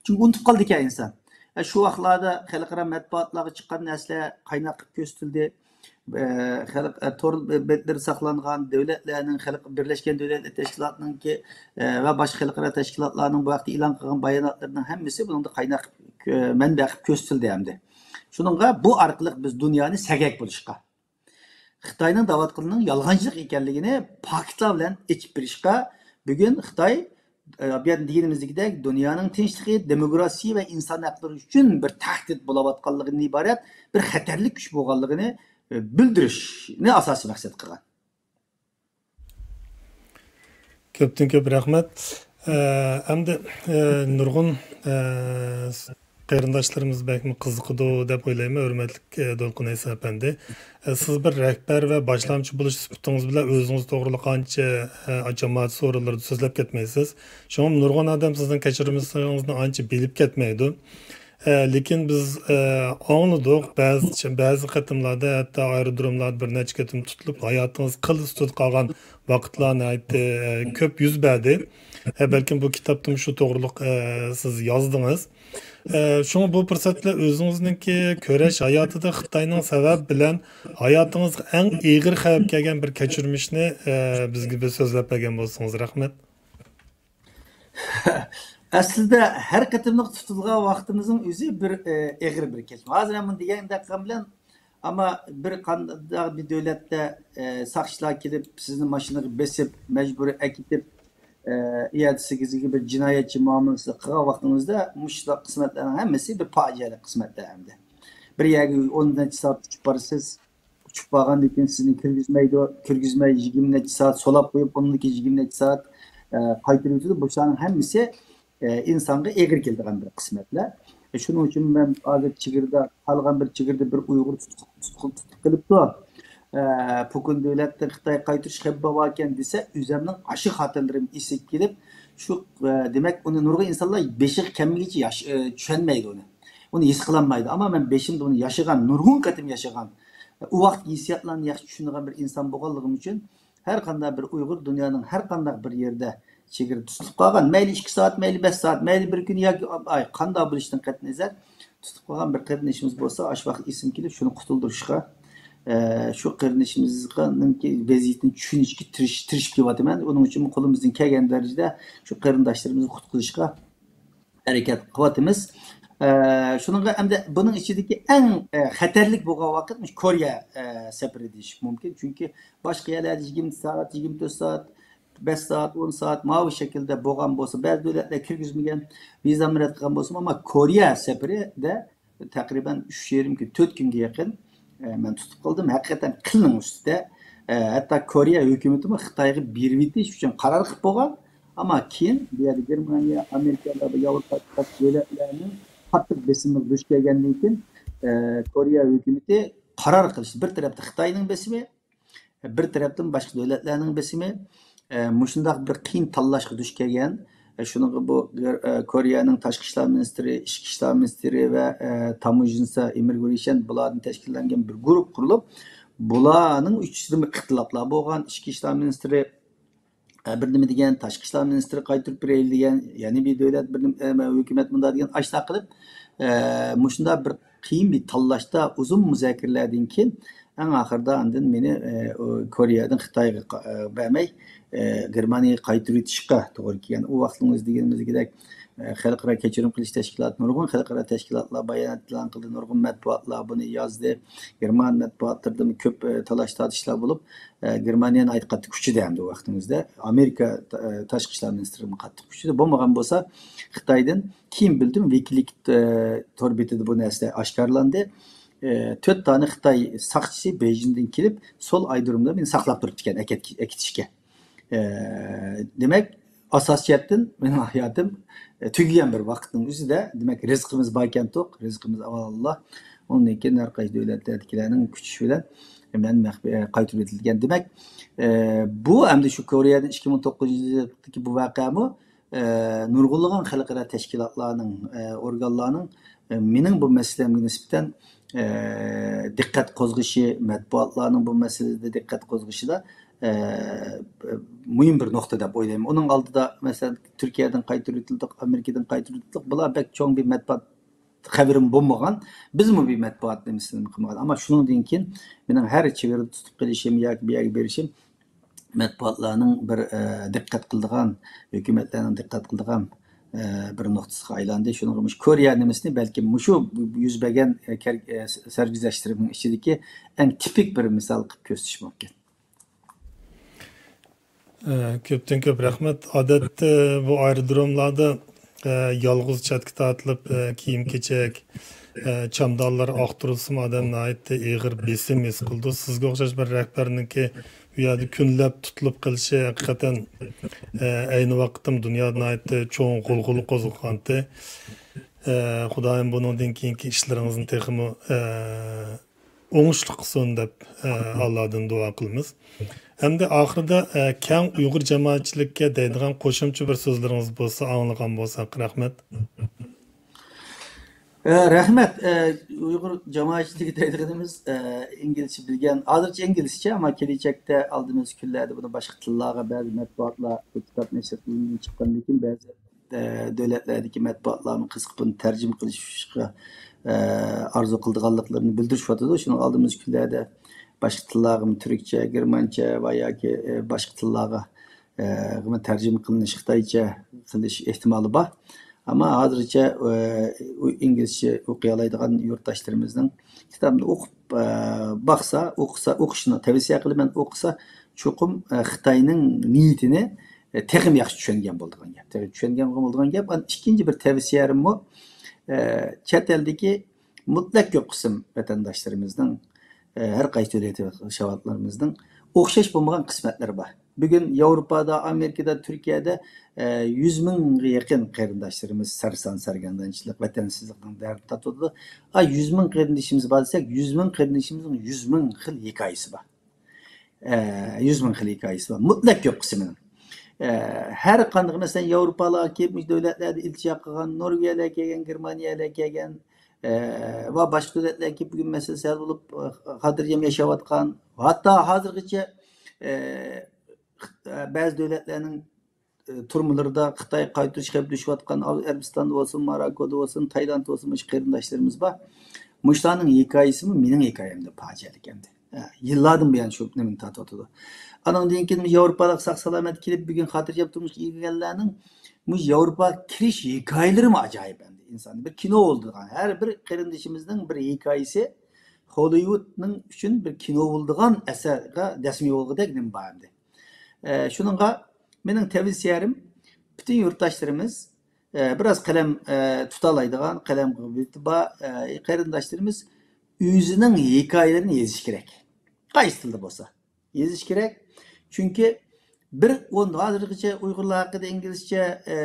چۈنكى ئۇنتۇپ قالىدىكەن ئىنسان. ئە، شۇ ۋاقىتلاردا خەلقئارا مەتبۇئاتلارغا چىققان نەرسىلەر قايناق قىلىپ كۆرسىتىلدى. ئە، خەلق، ئە، تور بەتلىرى ساقلانغان دۆلەتلەرنىڭ، خەلق، بىرلەشكەن دۆلەتلەر تەشكىلاتىنىڭكى، ئە، ۋە باشقا خەلقئارا تەشكىلاتلارنىڭ بۇ ھەقتە ئېلان قىلغان باياناتلىرىنىڭ ھەممىسى بۇنىڭدا قايناق، ئە، مەنبە قىلىپ كۆرسىتىلدى ئەمدى. شۇنىڭغا بۇ ئارقىلىق بىز دۇنيانى سەگەك بولۇشقا، خىتاينىڭ دەۋاتقىنىنىڭ يالغانچىلىق ئىكەنلىكىنى پاكىتلار بىلەن ئېچىپ بېرىشقا، بۈگۈن خىتاي، ئە، بۇ يەردە دېگىنىمىزدىكىدەك، دۇنيانىڭ تىنچلىقى، دېموكراتىيە ۋە ئىنسان ھەقلىرى ئۈچۈن بىر تەھدىت بولاۋاتقانلىقىدىن ئىبارەت بىر خەتەرلىك كۈچ بولغانلىقىنى، ئە، بىلدۈرۈشنى ئاساسىي مەقسەت قىلغان. كۆپتىن كۆپ رەھمەت. ئە، ئەمدى، ئە، نۇرغۇن، ئە، قېرىنداشلىرىمىز بەكمۇ قىزىقىدۇ دەپ ئويلايمەن، ھۆرمەتلىك، ئە، دولقۇن ئەيسا ئەپەندى. ئە، سىز بىر رەھبەر ۋە باشلامچى بولۇش سۈپىتىڭىز بىلەن ئۆزىڭىز توغرىلىق ئانچە، ئە، جامائەت سورۇنلىرىدا سۆزلەپ كەتمەيسىز. شۇڭا نۇرغۇن ئادەم سىزنىڭ كەچۈرمىشىڭىزنى ئانچە بىلىپ كەتمەيدۇ. ئە، لېكىن بىز، ئە، ئاڭلىدۇق، بەزى، بەزى قېتىملاردا ھەتتا ئايرودروملاردا بىر نەچچە قېتىم تۇتۇلۇپ، ھاياتىڭىز قىل ئۈستىدە قالغان ۋاقىتلار ناھايىتى، ئە، كۆپ يۈز بەردى. ئە، بەلكىم بۇ كىتابتىمۇ شۇ توغرۇلۇق، ئە، سىز يازدىڭىز. ئە، شۇڭا بۇ پۇرسەت بىلەن ئۆزىڭىزنىڭكى كۈرەش ھاياتىدا خىتاينىڭ سەۋەبى بىلەن ھاياتىڭىزغا ئەڭ ئېغىر خەۋپ كەلگەن بىر كەچۈرمىشنى، ئە، بىزگە بىر سۆزلەپ بەرگەن بولسىڭىز. رەھمەت. ئەسلىدە ھەر قېتىملىق تۇتۇلغان ۋاقتىمىزنىڭ ئۆزى بىر، ئە، ئېغىر بىر كەچۈرۈم. ھازىر ھەم بۇنى دېگەندەك قىلغان بىلەن، ئەمما بىر قانداق بىر دۆلەتتە، ئە، ساقچىلار كېلىپ، سىزنى ماشىنىغا بېسىپ، مەجبۇرىي ئەكېتىپ، ئە، ئىئادىسىگە بىر جىنايەتچى مۇئامىلىسى قىلغان ۋاقتىڭىزدا، مۇشۇنداق قىسمەتلەرنىڭ ھەممىسى بىر پاجىئەلىك قىسمەتلەر ئەمدى. بىر يەرگە ئون نەچچە سائەت ئۇچۇپ بارىسىز، ئۇچۇپ بارغاندىن كېيىن سىزنى كىرگۈزمەيدۇ، كىرگۈزمەي يىگىرمە نەچچە سائەت سولاپ قويۇپ، ئۇنىڭدىن كېيىن يىگىرمە نەچچە سائەت، ئە، قايتۇرۇۋېتىدۇ. بۇلارنىڭ ھەممىسى، ئە، ئىنسانغا ئېغىر كېلىدىغان بىر قىسمەتلەر. ئە، شۇنىڭ ئۈچۈن مەن ھازىر چېگرىدا، قالغان بىر چېگرىدا بىر ئۇيغۇر تۇتقۇن، تۇتقۇن تۇتۇپ قېلىپتۇ. ئە، پۇكۇن دۆلەتتىن خىتايغا قايتۇرۇش خەۋپى باركەن دېسە، ئۆزۈمنىڭ ئاشۇ خاتىرىلىرىم ئېسىگە كېلىپ، شۇ، ئە، دېمەك، ئۇنى نۇرغۇن ئىنسانلار بېشىغا كەلمىگىچە ياش-، ئە، چۈشەنمەيدۇ ئۇنى. ئۇنى ھېس قىلالمايدۇ. ئەمما مەن بېشىمدا ئۇنى ياشىغان، نۇرغۇن قېتىم ياشىغان، ئۇ ۋاقىتتىكى ھېسسىياتلارنى ياخشى چۈشىنىدىغان بىر ئىنسان بولغانلىقىم ئۈچۈن، ھەر قانداق بىر ئۇيغۇر دۇنيانىڭ ھەر قانداق بىر يېرىدە چېگرا تۇتۇپ قالغان، مەيلى ئىككى سائەت، مەيلى بەش سائەت، مەيلى بىر كۈن ياكى ئاي، قانداق بولۇشىدىن قەتئىينەزەر، تۇتۇپ قالغان بىر قېرىندىشىمىز بولسا، ئاشۇ ۋاقىت ئېسىمگە كېلىپ، شۇنى قۇتۇلدۇرۇشقا، ئە، شۇ قېرىندىشىمىزنىڭكى ۋەزىيىتىنى چۈشىنىشكە تىرىش-، تىرىشىپ كېلىۋاتىمەن. ئۇنىڭ ئۈچۈن قولىمىزدىن كەلگەن دەرىجىدە شۇ قېرىنداشلىرىمىزنى قۇتقۇزۇشقا ھەرىكەت قىلىۋاتىمىز. ئە، شۇنىڭغا ئەمدى بۇنىڭ ئىچىدىكى ئەڭ، ئە، خەتەرلىك بولغان ۋاقىت مۇشۇ كورېيە، ئە، سەپىرى دېيىش مۇمكىن. چۈنكى باشقا يەرلەردە يىگىرمە سائەت، يىگىرمە تۆت سائەت، بەش سائەت، ئون سائەت ماۋۇ شەكىلدە بولغان بولسا، بەزى دۆلەتلەر كىرگۈزمىگەن، ۋىزامنى رەت قىلغان بولسىمۇ، ئەمما كورېيە سەپىرىدە تەقرىبەن ئۈچ يېرىم كۈن، تۆت كۈنگە يېقىن، ئە، مەن تۇتۇپ قالدىم. ھەقىقەتەن قىلنىڭ ئۈستىدە، ئە، ھەتتا كورېيە ھۆكۈمىتىمۇ خىتايغا بېرىۋېتىش ئۈچۈن قارار قىلىپ بولغان. ئەمما كېيىن بۇ يەردە گېرمانىيە، ئامېرىكا ۋە ياۋروپا ئىتتىپاق دۆلەتلەرنىڭ قاتتىق بېسىمىغا دۇچ كەلگەندىن كېيىن، ئە، كورېيە ھۆكۈمىتى قارار قىلىشتى. بىر تەرەپتە خىتاينىڭ بېسىمى، بىر تەرەپتىن باشقا دۆلەتلەرنىڭ بېسىمى، ئە، مۇشۇنداق بىر قىيىن تاللاشقا دۇچ كەلگەن. ئە، شۇنىڭغا بۇ، ئە، كورېيەنىڭ تاشقى ئىشلار مىنىستىرى، ئىچكى ئىشلار مىنىستىرى ۋە، ئە، تاموژنىسا ئىممىگرېيشن بۇلاردىن تەشكىللەنگەن بىر گۇرۇپ قۇرۇلۇپ، بۇلارنىڭ ئىچىدىمۇ ئىختىلاپلار بولغان. ئىچكى ئىشلار مىنىستىرى، ئە، بىر نېمە دېگەن، تاشقى ئىشلار مىنىستىرى قايتۇرۇپ بېرەيلى دېگەن، يەنە بىر دۆلەت، بىر نېمە، ئە، ھۆكۈمەت مۇنداق دېگەن، ئاشۇنداق قىلىپ، ئە، مۇشۇنداق بىر قىيىن بىر تاللاشتا، ئۇزۇن مۇزاكىرىلەردىن كېيىن، ئەڭ ئاخىرىدا ئاندىن مېنى، ئە، ئۇ كورېيەدىن خىتايغا قا-، ئە، بەرمەي، ئە، گېرمانىيەگە قايتۇرۇۋېتىشقا توغرا كەلگەن. ئۇ ۋاقىتنىڭ ئۆزىدە دېگىنىمىزدەك، ئە، خەلقئارا كەچۈرۈم قىلىش تەشكىلاتى، نۇرغۇن خەلقئارا تەشكىلاتلار بايانات ئېلان قىلدى، نۇرغۇن مەتبۇئاتلار بۇنى يازدى. گېرمان مەتبۇئاتلىرىدىمۇ كۆپ، ئە، تالاش-تارتىشلار بولۇپ، ئە، گېرمانىيە ناھايىتى قاتتىق كۈچىدى ھەمدە ئۇ ۋاقتىمىزدا. ئامېرىكا، ئە، تاشقى ئىشلار مىنىستىرىمۇ قاتتىق كۈچىدى. بولمىغان بولسا، خىتايدىن كېيىن بىلدىم، ۋىكىلىك، ئە، تور بېتىدە بۇ نەرسە ئاشكارىلاندى. ئە، تۆت دانە خىتاي ساقچىسى بېيجىڭدىن كېلىپ، سول ئايرودرومدا مېنى ساقلاپ تۇرۇپتىكەن ئەكەت-، ئەكېتىشكە. ئە، دېمەك، ئاساسىي جەھەتتىن مېنىڭ ھاياتىم، ئە، تۈگىگەن بىر ۋاقىتنىڭ ئۆزىدە، دېمەك، رىزقىمىز باركەنتۇق، رىزقىمىز ئاۋۋال ئاللا. ئۇندىن كېيىن ھەر قايسى دۆلەتلەردىكىلەرنىڭ كۈچىشى بىلەن مەن مەخپىي، ئە، قايتۇرۇۋېتىلگەن. دېمەك، ئە، بۇ ئەمدى شۇ كورېيەدىن ئىككى مىڭ توققۇزىنچى يىلدىكى بۇ ۋەقەمۇ، ئە، نۇرغۇنلىغان خەلقئارا تەشكىلاتلارنىڭ، ئە، ئورگانلارنىڭ، ئە، مېنىڭ بۇ مەسىلەمگە نىسبەتەن، ئە، دىققەت قوزغىشى، مەتبۇئاتلارنىڭ بۇ مەسىلىدە دىققەت قوزغىشىدا، ئە، مۇھىم بىر نۇقتا دەپ ئويلايمەن. ئۇنىڭ ئالدىدا، مەسىلەن، تۈركىيەدىن قايتۇرۇۋېتىلدۇق، ئامېرىكىدىن قايتۇرۇۋېتىلدۇق. بۇلار بەك چوڭ بىر مەتبۇئات خەۋىرىم بولمىغان. بىزمۇ بىر مەتبۇئات نېمىسىنى قىلمىغان. ئەمما شۇنىڭدىن كېيىن مېنىڭ ھەر چېۋىردە تۇتۇپ قېلىشىم ياكى بۇ يەرگە بېرىشىم مەتبۇئاتلارنىڭ بىر، ئە، دىققەت قىلىدىغان، ھۆكۈمەتلەرنىڭ دىققەت قىلىدىغان، ئە، بىر نۇقتىسىغا ئايلاندى. شۇنىڭغا مۇشۇ كورېيە نېمىسىنى بەلكىم مۇشۇ يۈز بەرگەن، ئە، كەر-، ئە، سەرگۈزەشتلىرىمنىڭ ئىچىدىكى ئەڭ تىپىك بىر مىسال قىلىپ كۆرسىتىش مۇمكىن. ئە، كۆپتىن كۆپ رەھمەت. ئادەتتە بۇ ئايرودروملاردا، ئە، يالغۇز چەتكە تارتىلىپ، ئە، كىيىم-كېچەك، ئە، چامدانلار ئاختۇرۇلسىمۇ ئادەم ناھايىتى ئېغىر بېسىم ھېس قىلىدۇ. سىزگە ئوخشاش بىر رەھبەرنىڭكى ئۇ يەردە كۈنلەپ تۇتۇلۇپ قېلىشى ھەقىقەتەن، ئە، ئەينى ۋاقىتتا دۇنيادا ناھايىتى چوڭ غۇلغۇلا قوزغىغانتى. ئە، خۇدايىم بۇنىڭدىن كېيىنكى ئىشلىرىڭىزنى تېخىمۇ، ئە، ئوڭۇشلۇق قىلسۇن دەپ، ئە، ئاللادىن دۇئا قىلىمىز. ئەمدى ئاخىرىدا، ئە، كەڭ ئۇيغۇر جامائەتچىلىككە دەيدىغان قوشۇمچە بىر سۆزلىرىڭىز بولسا، ئاڭلىغان بولساق، رەھمەت. ئە، رەھمەت. ئە، ئۇيغۇر جامائەتچىلىكى دەيدىغىنىمىز، ئە، ئىنگلىزچە بىلگەن، ھازىرچە ئىنگلىزچە، ئەمما كېلىچەكتە ئالدىمىزدىكى كۈنلەردە بۇنى باشقا تىللارغا بەزى مەتبۇئاتلار، بۇ كىتاب نەشر قىلىنىپ چىققاندىن كېيىن بەزى، ئە، دۆلەتلەردىكى مەتبۇئاتلارمۇ قىزىقىپ بۇنى تەرجىمە قىلىشقا، ئە، ئارزۇ قىلىدىغانلىقلىرىنى بىلدۈرۈشۈۋاتىدۇ. شۇنىڭ ئالدىمىزدىكى كۈنلەردە باشقا تىللارغىمۇ تۈركچە، گېرمانچە ۋە ياكى، ئە، باشقا تىللارغا ئە، تەرجىمە قىلىنىش خىتايچە قىلىش ئېھتىمالى بار. ئەمما ھازىرچە، ئە، ئۇ ئىنگلىزچە ئوقۇيالايدىغان يۇرتداشلىرىمىزنىڭ كىتابنى ئوقۇپ، ئە، باقسا، ئوقۇسا، ئوقۇشىنى تەۋسىيە قىلىمەن، ئوقۇسا، چوقۇم، ئە، خىتاينىڭ نىيىتىنى، ئە، تېخىمۇ ياخشى چۈشەنگەن بولىدىغان گەپ. تېخى چۈشەنگەن بولىدىغان گەپ. ئەنە ئىككىنچى بىر تەۋسىيەممۇ، ئە، چەت ئەلدىكى مۇتلەق كۆپ قىسىم ۋەتەنداشلىرىمىزنىڭ، ئە، ھەر قايسى دۆلەت ياشاۋاتقانلىرىمىزنىڭ ئوخشاش بولمىغان قىسمەتلىرى بار. بۈگۈن ياۋروپادا، ئامېرىكىدا، تۈركىيەدە، ئە، يۈز مىڭغا يېقىن قېرىنداشلىرىمىز سەرسان-سەرگەردانچىلىق، ۋەتەنسىزلىكنىڭ دەردىنى تارتىۋاتىدۇ. ئا، يۈز مىڭ قېرىندىشىمىز بار دېسەك، يۈز مىڭ قېرىندىشىمىزنىڭ يۈز مىڭ خىل ھېكايىسى بار. ئە، يۈز مىڭ خىل ھېكايىسى بار. مۇتلەق كۆپ قىسمىنىڭ. ئە، ھەر قانداق، مەسىلەن، ياۋروپالارغا كېلىپ، مۇشۇ دۆلەتلەردە ئىلتىجا قىلغان، نورۋېگىيەلەر كەلگەن، گېرمانىيەلەر كەلگەن، ئە، ۋە باشقا دۆلەتلەرگە كېلىپ، بۈگۈن مەسىلەن سەل بولۇپ، ئە، خاتىرجەم ياشاۋاتقان، ھەتتا ھازىرغىچە، ئە، بەزى دۆلەتلەرنىڭ، ئە، تۈرمىلىرىدا خىتاي قايتۇرۇش خەۋپىدە يۈرۈشۈۋاتقان، ئەرەبىستاندا بولسۇن، ماراكودا بولسۇن، تايلاندتا بولسۇن، مۇشۇ قېرىنداشلىرىمىز بار. مۇشۇلارنىڭ ھېكايىسىمۇ مېنىڭ ھېكايەمدىن پاجىئەلىك ئەمدى. ھە، يىللاردىن بۇيان شۇ نېمىنى تارتىۋاتىدۇ. ئانىڭدىن كېيىن ياۋروپالىق ساق-سالامەت كېلىپ، بۈگۈن خاتىرجەم تۇرمۇشقا ئىگە كەلگەنلەرنىڭ مۇشۇ ياۋروپاغا كىرىش ھېكايىلىرىمۇ ئاجايىپ ئەمدى. ئىنسان بىر كىنو بولىدىغان، ھەر بىر قېرىندىشىمىزنىڭ بىر ھېكايىسى، ھوللىۋۇدنىڭ ئۈچۈن بىر كىنو بولىدىغان ئەسەرگە دەسمى بولغۇدەك نېمە بار ئەمدى. ئە، شۇنىڭغا مېنىڭ تەۋسىيەم، پۈتۈن يۇرتداشلىرىمىز، ئە، بىراز قەلەم، ئە، تۇتالايدىغان، قەلەم قۇۋۋىتى بار، ئە، قېرىنداشلىرىمىز ئۆزىنىڭ ھېكايىلىرىنى يېزىشى كېرەك. قايسى تىلدا بولسا يېزىشى كېرەك. چۈنكى بىر ئون، ھازىرغىچە ئۇيغۇرلار ھەققىدە ئىنگلىزچە، ئە،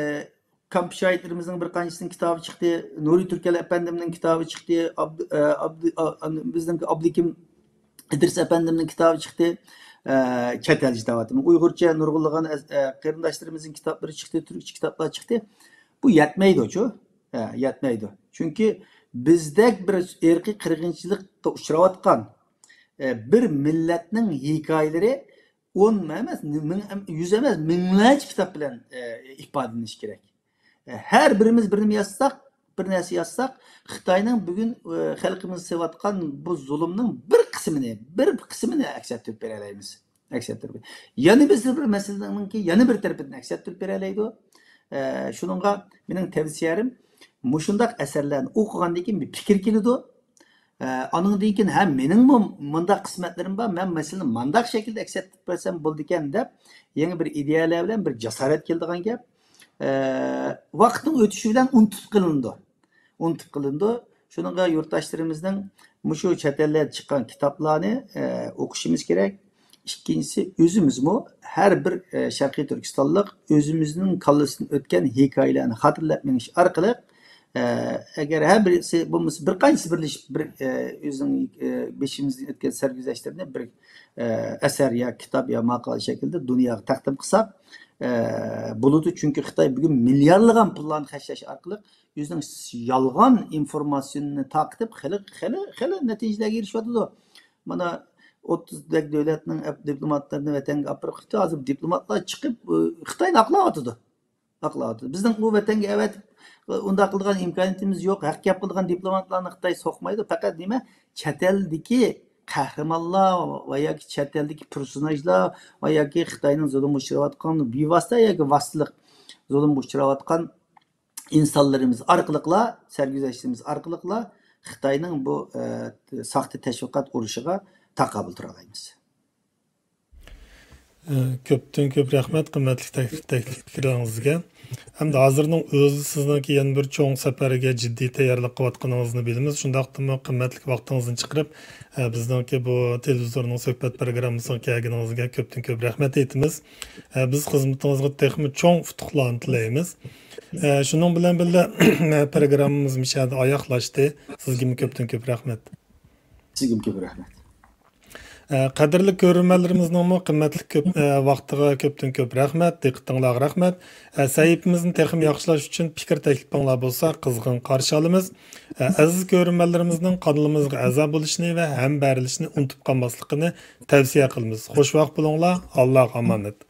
كامپ شاھىتلىرىمىزنىڭ بىر قانچىسىنىڭ كىتابى چىقتى. نۇرى تۈركەل ئەپەندىمنىڭ كىتابى چىقتى. ئابد-، ئە، ئابدۇ-، ئا-، ئا-، بىزنىڭكى ئابلىكىم ئىدرىس ئەپەندىمنىڭ كىتابى چىقتى. ئە، چەت ئەلچە دەۋاتىمەن. ئۇيغۇرچە نۇرغۇنلىغان ئەز-، ئە، قېرىنداشلىرىمىزنىڭ كىتابلىرى چىقتى، تۈركچە كىتابلار چىقتى. بۇ يەتمەيدۇچۇ. ئە، يەتمەيدۇ. چۈنكى بىزدەك بىر ئىرقىي قىرغىنچىلىققا ئۇچراۋاتقان، ئە، بىر مىللەتنىڭ ھېكايىلىرى ئون ئەمەس، مىڭ ئەم-، يۈز ئەمەس، مىڭلارچە كىتاب بىلەن، ئە، ئىپادىلىنىشى كېرەك. ئە، ھەر بىرىمىز بىر نېمە يازساق، بىر نەرسە يازساق، خىتاينىڭ بۈگۈن، ئە، خەلقىمىزگە سېلىۋاتقان بۇ زۇلۇمنىڭ بىر قىسمىنى، بىر قىسمىنى ئەكس ئەتتۈرۈپ بېرەلەيمىز. ئەكس ئەتتۈرۈپ. يەنە بىرسى بىر مەسىلىنىڭكى يەنە بىر تەرىپىدىن ئەكس ئەتتۈرۈپ بېرەلەيدۇ. ئە، شۇنىڭغا مېنىڭ تەۋسىيەم، مۇشۇنداق ئەسەرلەرنى ئوقۇغاندىن كېيىن بىر پىكىر كېلىدۇ. ئە، ئانىڭدىن كېيىن، ھە، مېنىڭمۇ مۇنداق قىسمەتلىرىم بار، مەن مەسىلىنى مانداق شەكىلدە ئەكس ئەتتۈرۈپ بەرسەم بولىدىكەن دەپ، يېڭى بىر ئىدىيەلەر بىلەن بىر جاسارەت كېلىدىغان گەپ. ئە، ۋاقىتنىڭ ئۆتۈشى بىلەن ئۇنتۇپ قېلىنىدۇ. ئۇنتۇپ قېلىنىدۇ. شۇنىڭغا يۇرتداشلىرىمىزنىڭ مۇشۇ چەت ئەللەردە چىققان كىتابلارنى، ئە، ئوقۇشىمىز كېرەك. ئىككىنچىسى، ئۆزىمىزمۇ ھەر بىر، ئە، شەرقىي تۈركىستانلىق ئۆزىمىزنىڭ كاللىسىدىن ئۆتكەن ھېكايىلەرنى خاتىرىلەپ مېڭىش ئارقىلىق، ئە، ئەگەر ھەر بىرسى بولمىسا، بىر قانچىسى بىرلىشىپ بىر، ئە، ئۆزىنىڭ، ئە، بېشىمىزدىن ئۆتكەن سەرگۈزەشتلىرىنى بىر، ئە، ئەسەر يا كىتاب يا ماقالە شەكلىدە دۇنياغا تەقدىم قىلساق، ئە، بولىدۇ. چۈنكى خىتاي بۈگۈن مىليارلىغان پۇللارنى خەجلەش ئارقىلىق ئۆزىنىڭ يالغان ئىنفورماتسىيىنى تارقىتىپ، خېلى، خېلى، خېلى نەتىجىلەرگە ئېرىشىۋاتىدۇ. مانا، ئوتتۇزدەك دۆلەتنىڭ ئەپ-، دىپلوماتلىرىنى ۋەتەنگە ئاپىرىپ، خىتاي ھازىر دىپلوماتلار چىقىپ، ئى، خىتاينى ئاقلاۋاتىدۇ. ئاقلاۋاتىدۇ. بىزنىڭ ئۇ ۋەتەنگە ئەۋەتىپ، ئۇنداق قىلىدىغان ئىمكانىيىتىمىز يوق. ھەق گەپ قىلىدىغان دىپلوماتلارنى خىتاي سوقمايدۇ. پەقەت نېمە، چەت ئەلدىكى قەھرىمانلار ۋە ياكى چەت ئەلدىكى پېرسوناژلار ۋە ياكى خىتاينىڭ زۇلۇمغا ئۇچراۋاتقان، بىۋاسىتە ياكى ۋاسىتىلىق زۇلۇمغا ئۇچراۋاتقان ئىنسانلىرىمىز ئارقىلىقلا، سەرگۈزەشتىمىز ئارقىلىقلا خىتاينىڭ بۇ، ئە، ساختا تەشۋىقات ئۇرۇشىغا تاقابىل تۇرالايمىز. ئە، كۆپتىن كۆپ رەھمەت قىممەتلىك تەكلىپ، تەكلىپ پىكرىڭىزگە. ھەمدە ھازىرنىڭ ئۆزى سىزنىڭكى يەنە بىر چوڭ سەپەرگە جىددىي تەييارلىق قىلىۋاتقىنىڭىزنى بىلىمىز. شۇنداقتىمۇ قىممەتلىك ۋاقتىڭىزنى چىقىرىپ، ئە، بىزنىڭكى بۇ تېلېۋىزورنىڭ سۆھبەت پروگراممىسىغا كەلگىنىڭىزگە كۆپتىن كۆپ رەھمەت ئېيتىمىز. ئە، بىز خىزمىتىڭىزغا تېخىمۇ چوڭ ئۇتۇقلارنى تىلەيمىز. ئە، شۇنىڭ بىلەن بىللە، پروگراممىمىز مۇشۇ يەردە ئاياغلاشتى. سىزگىمۇ كۆپتىن كۆپ رەھمەت. سىزگىمۇ كۆپ رەھمەت. ئە، قەدىرلىك كۆرۈرمەنلىرىمىزنىڭمۇ قىممەتلىك كۆپ، ئە، ۋاقتىغا كۆپتىن كۆپ رەھمەت، دىققىتىڭلارغا رەھمەت. ئە، سەھىپىمىزنى تېخىمۇ ياخشىلاش ئۈچۈن پىكىر تەكلىپىڭلار بولسا قىزغىن قارشى ئالىمىز. ئە، ئەزىز كۆرۈرمەنلىرىمىزنىڭ قانىلىمىزغا ئەزا بولۇشىنى ۋە ھەمبەرىلىشىنى ئۇنتۇپ قالماسلىقىنى تەۋسىيە قىلىمىز. خوش ۋاقىت بولۇڭلار، ئاللاغا ئامانەت.